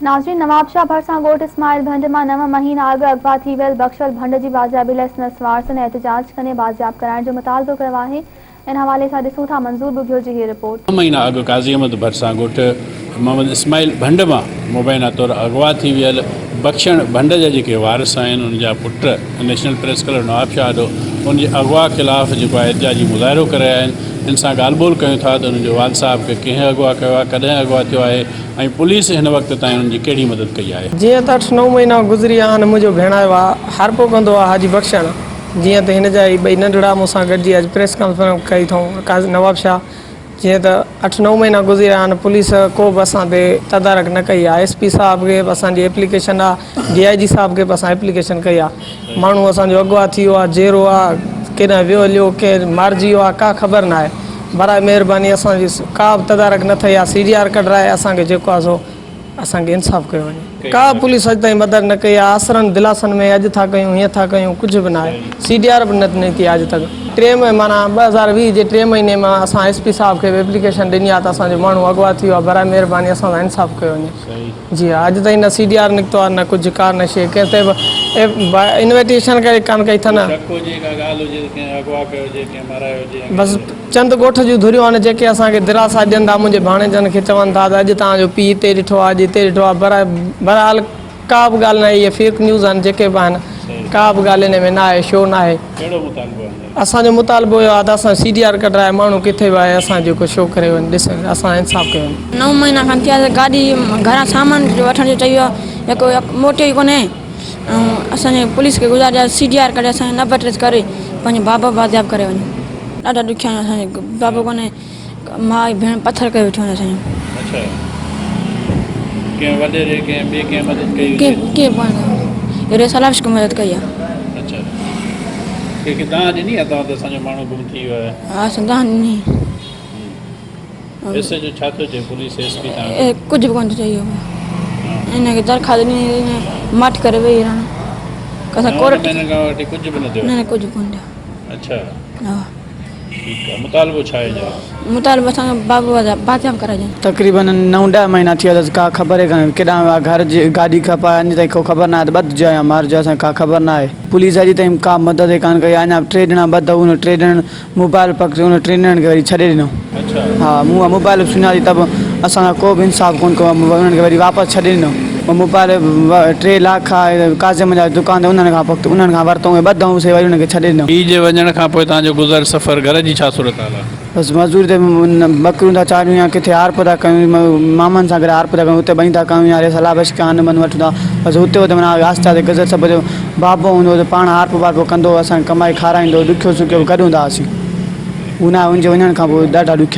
ناظرين نوابشاهه ڀرسان ڳوٺ اسماعيل ڀنڊ مان نو مهينا اڳ اغوا ٿي ويل بخشل ڀنڊ جي بازيابي لاء سندس وارثن احتجاج ڪندي بازياب ڪرائڻ جو مطالبو ڪيو آهي ان حوالي سان ڏسون ٿا منظور ٻگهيو جي هي رپورٽ. نو مهينا اڳ قاضي احمد ڀرسان ڳوٺ محمد اسماعيل ڀنڊ مان مبينا طور اغوا ٿي ويل بخشڻ ڀنڊ جا جيڪي وارث آهن ان جا پٽ نيشنل پريس ڪلب نوابشاهه آڏو ان جي اغوا خلاف جيڪو آهي احتجاجي مظاهرو ڪري رهيا آهن ان سان ڳالهه ٻولهه ڪيون ٿا ته انهن جو والد صاحب کي ڪنهن اغوا ڪيو آهي ڪڏهن اغوا ٿيو آهي ۽ پوليس هن وقت تائين انهن جي ڪهڙي مدد ڪئي آهي؟ جيئن ته اٺ نو مهينا گذري ويا آهن منهنجو ڀيڻايو آ هارپو ڪندو آ حاجي بخشڻ جيئن ته هن جا هي ٻئي ننڍڙا مون سان گڏجي اڄ پريس ڪانفرنس ڪئي اٿئون قاضي نواب شاهه جيئن ته اٺ نو مهينا گذري ويا آهن پوليس ڪو به اسان تي تدارڪ نه ڪئي آ ايس پي صاحب کي به اسان جي ايپليڪيشن آ ڊي I جي صاحب کي به اسان ايپليڪيشن ڪئي آ ماڻهو اسان جو اغوا ٿي ويو آ جيئرو آ ڪيڏانهن ويو هليو ڪنهن مارجي ويو آ ڪا خبر ناهي براء مهرباني اسان جي ڪا به تدارڪ نه ٿئي آ سي ڊي آر ڪڍرائي اسان کي جيڪو آ سو اسان کي انصاف ڪيو وڃي ڪا به پوليس اڄ تائين مدد نه ڪئي آ آسرن دلاسن ۾ اڄ ٿا ڪيون هيئن ٿا ڪيون ڪجهه به ناهي سي ڊي آر به نه نڪتي آ اڄ تڪ ٽي مهينا معنيٰ 2020 جي ٽي مهيني مان اسان ايس پي صاحب کي به ايپليڪيشن ڏني آ ته اسان جو ماڻهو اغوا ٿي ويو آ براء مهرباني اسان سان انصاف ڪيو وڃي. جي ها اڄ تائين نه سي ڊي آر نڪتو آ نه ڪجهه ڪا نه شي ڪنهن تي به انويٽيشن ڪري ڪانه ڪئي اٿن. شڪ هجي ڪا ڳالهه هجي ته ڪنهن اغوا ڪيو هجي ڪنهن مارايو هجي يا بس چند ڳوٺ جون ڌريون آهن جيڪي اسان کي دلاسا ڏين ٿا منهنجي ڀاڻيجن کي چون ٿا ته اڄ توهان جو پيء هتي ڏٺو آ اڄ هتي ڏٺو آ بر بهرحال ڪا به ڳالهه ناهي اهي فيڪ نيوز آهن جيڪي به آهن ڪا به ڳالهه انهي ۾ ناهي شو ناهي. ڪهڙو مطالبو آهي؟ اسان جو مطالبو اهو آهي ته اسان سي ڊي آر ڪڍرائي ماڻهو ڪٿي به آهي اسان جو شو ڪري وڃي ڏس اسان انصاف ڪيو وڃي. نو مهينا کن ٿيا ته گاڏي گهران سامان وٺڻ جو چئي ويو آهي يڪو موٽيو ئي ڪونهي ۽ اسان جي پوليس کي گذارش آهي سي ڊي آر ڪڍي اسان جو نمبر ٽريس ڪري پنهنجو بابا بازياب ڪري وڃي ڏاڍا ڏکيا آهيون اسان جو بابو ڪونهي ماء ۽ ڀيڻ پٿر ڪري ويٺيون آهن اسان جو. اڇا ڪنهن وڏيري ڪنهن ٻئي ڪنهن مدد ڪئي هجي؟ ڪنهن ڪنهن ڪونه ڪئي ريس الله بخش مدد ڪئي آهي. اڇا ڪنهن کي دانهن ڏني آهي توهان ته اسان جو ماڻهو گم ٿي ويو آهي؟ ها اسان دانهن ڏني. ايس ايڇ او ڇا ٿو چئي پوليس ايس پي توهان کي؟ ڪجهه به ڪونه ٿو چئي اهو ان کي درخواست ڏني ماٺ ڪري ويهي رهڻو. نون مهينن کان وٺي ڪجهه به نه ٿيو؟ نه نه ڪجهه به ڪونه ٿيو. اڇا ها. ٺيڪ آ مطالبو ڇا آهي هينئر؟ مطالبو اسان کي بابو بادشاهه ڪرائجن. تقريبن نو ڏهه مهينا ٿي ويا اٿس ڪا خبر ئي ڪانهي ڪيڏانهن ويا گهر جي گاڏي کپائي اڃ تائين ڪو خبر ناهي ته ٻڌجو يا مارجو اسان کي ڪا خبر ناهي پوليس اڄ تائين ڪا مدد ئي ڪانه ڪئي آهي اڃا ٽي ڄڻا ٻڌا ان ٽي ڄڻن موبائل پڪڙي ان ٽن ڄڻن کي وري ڇڏي ڏنو ها مون اها موبائل به سڃاتي ته به اسان سان ڪو به انصاف ڪونه ڪيو انهن کي وري واپس ڇڏي ڏنو اهو موبائل ٽي لاک ڪاظم جا دڪان تي انهن کان پڪتو انهن کان ورتو ۽ ٻڌائون سي وري انهن کي ڇڏي ڏنو. پيء جي وڃڻ کان پوء توهان جو گذر سفر گهر جي ڇا صورتحال آهي؟ بس مزوري تي ٻڪريون ٿا چاريون يا ڪٿي هارپ ٿا ڪيون مامن سان گڏ هارپ ٿا ڪيون اتي ٻني ٿا ڪيون يا ريس الله بخش کان ان بن وٺون ٿا بس اتي اتي معنيٰ آهستي آهستي گذر سفر جو بابو هوندو هو ته پاڻ هارپو وارپو ڪندو هو اسان کي ڪمائي کارائيندو هو ڏکيو سکيو به گڏ هوندا هئاسين هو نه ان جي وڃڻ کان پوء ڏاڍا ڏکيا.